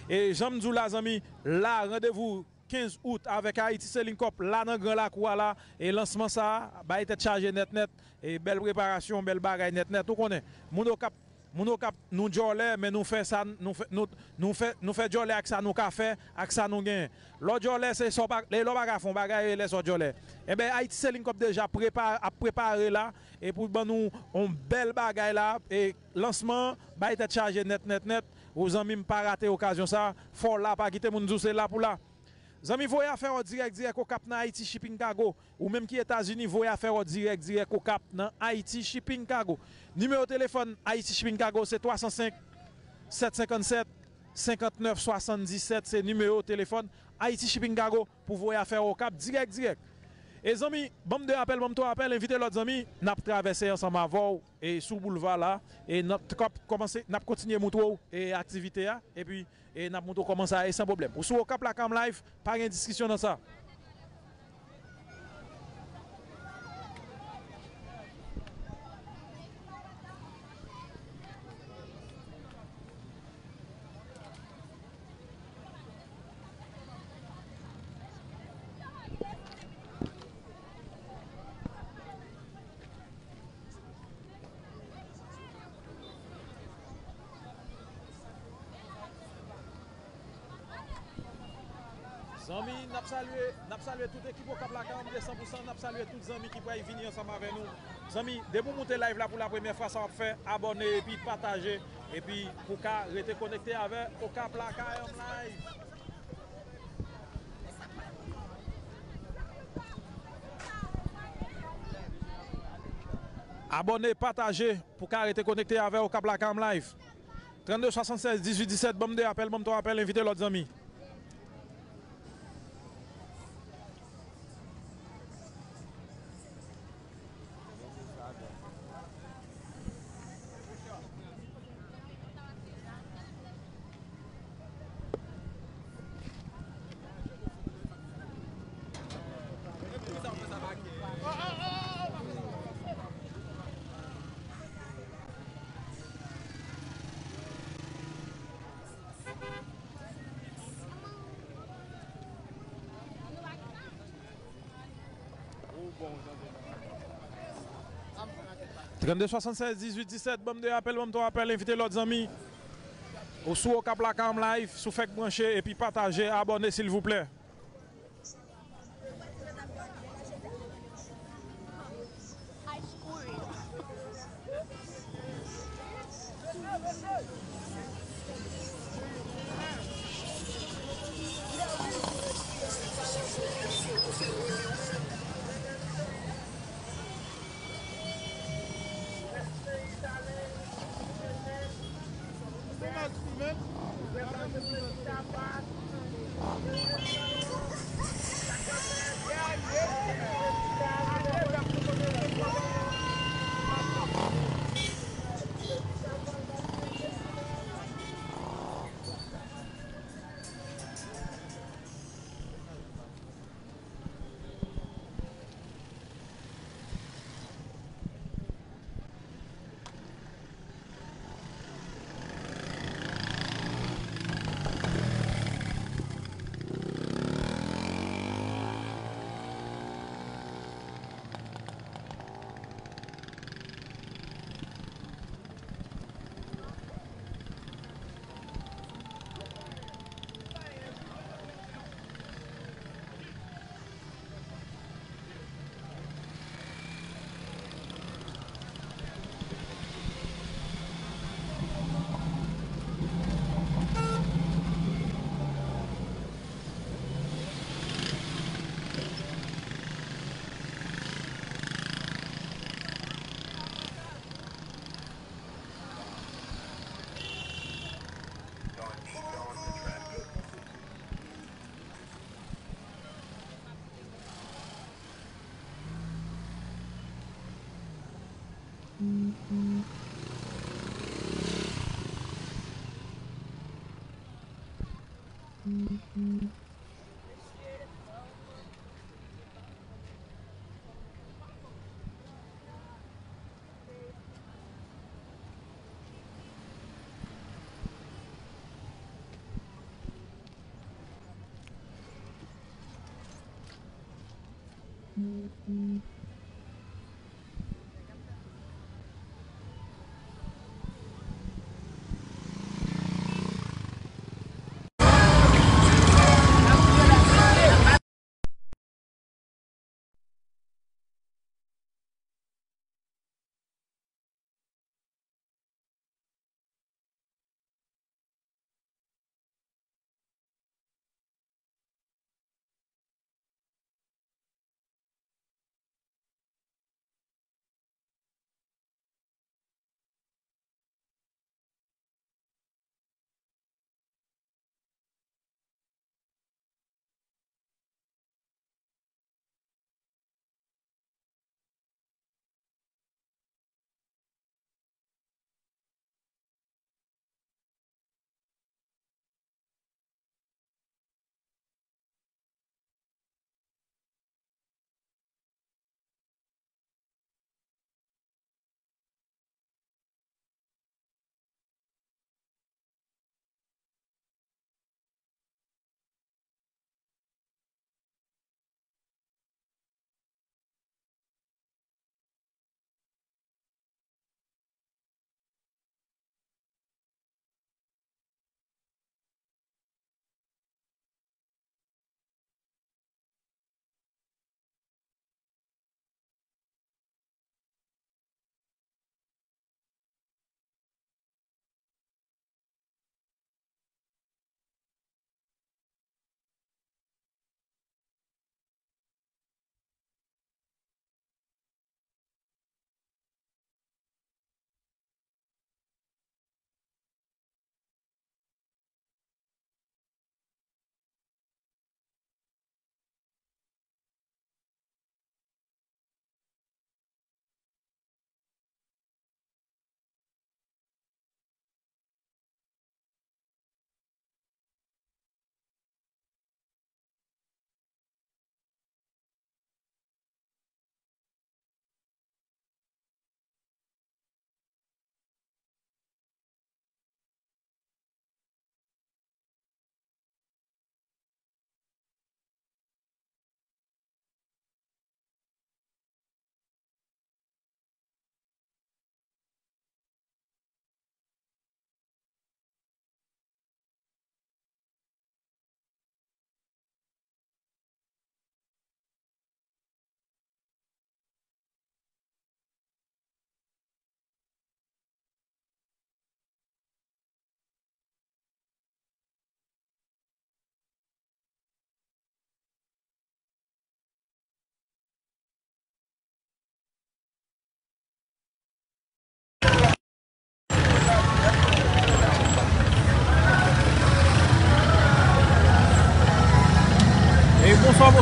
E jan m di w la, zanmi, la, randevou kenz out avèk Haiti Selling Cup la nan Gran Lakou a la. E lansman sa a, bay tèt chaje nèt nèt. E bèl preparasyon, bèl bagay nèt nèt. Ou konnen, moun Okap, moun Okap, nou djòlè, men nou fè sa, nou fè, nou, nou fè, nou fè djòlè ak sa nou ka fè, ak sa nou genyen. Lè w djòlè, se sa w pa, lè, lè w pa ka fè yon bagay, e lè sa w djòlè. Enben, Haiti Selling Cup deja prepa-, ap prepare la, e pou ban nou yon bèl bagay la, e lansman, bay tèt chaje nèt, nèt, nèt. Ou zanmi m pa rate okazyon sa, fò w la, pa kite moun di w se la pou la. Zanmi, voye afè w dirèk, dirèk Okap nan Haiti Shipping Cargo. Ou menm ki Etazini, voye afè w dirèk, dirèk Okap nan Haiti Shipping Cargo. Nimewo telefòn Haiti Shipping Cargo se twa san senk, sèt senkann sèt, senkant nèf swasanndisèt. Se nimewo telefòn Haiti Shipping Cargo pou voye afè w Okap dirèk, dirèk. E zanmi, ban m de apèl, ban m twa apèl, envite lòt zanmi, n ap travèse ansanm avè w e sou boulva la, e n ap kòmanse, n ap kontinye montre w e aktivite a, epi e n ap montre w kòman sa ye san pwoblèm. Ou sou Okap Lakay Live, pa gen diskisyon nan sa. Zanmi, n ap salye, n ap salye tout ekip Okap Lakay, m de san pou san, n ap salye tout zanmi ki pral vini ansanm avè nou. Zanmi, depi w moute live la pou la premyè fwa, sa w ap fè, abòne epi pataje, epi pou ka rete konekte avè Okap Lakay Live. Abòne, pataje pou ka rete konekte avè Okap Lakay Live. Trannde swasannsèz dizuit disèt, ban m de apèl, ban m twa apèl, envite lòt zanmi. Trannde swasannsèz dizuit disèt, ban m de apèl, ban m twa apèl, envite lòt zanmi. Ou sou Okap Lakay Live, si w fèk branche, epi pataje, abòne, silvouplè.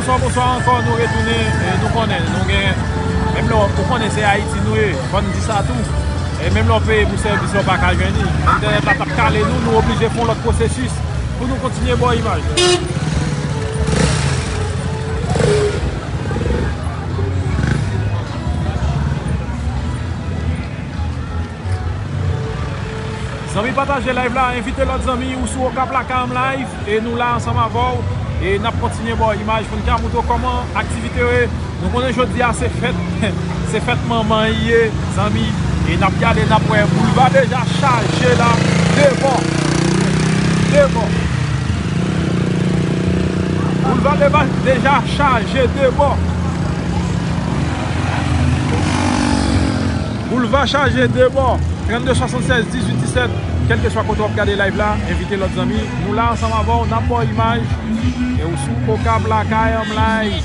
Bonswa, bonswa ankò, nou retounen, e nou konnen, nou gen, menm lè w konnen se Ayiti nou ye, fò n di sa tou. E menm lè w peye pou sèvis, w pa ka jwenn li. Entènèt la t ap kale nou, nou oblije fè yon lòt pwosesis pou nou kontinye ba w imaj. Zanmi, pataje live la, envite lòt zanmi ou sou Okap Lakay Anm Live, e nou la ansanm avè w, e n ap kontinye ba w imaj pou n ka montre w kòman aktivite yo ye. Nou konnen jodi a se fèt, se fèt manman ye, zanmi, e n ap gade, n ap wè, boulva deja chaje la, de bò, de bò. Boulva deja chaje de bò. Boulva chaje de bò. Trannde swasannsèz dizuit disèt. Kèlkeswa kote w ap gade live la, envite lòt zanmi. Nou la ansanm avè w, n ap ba w imaj. E ou sou Okap Lakay Anm Live.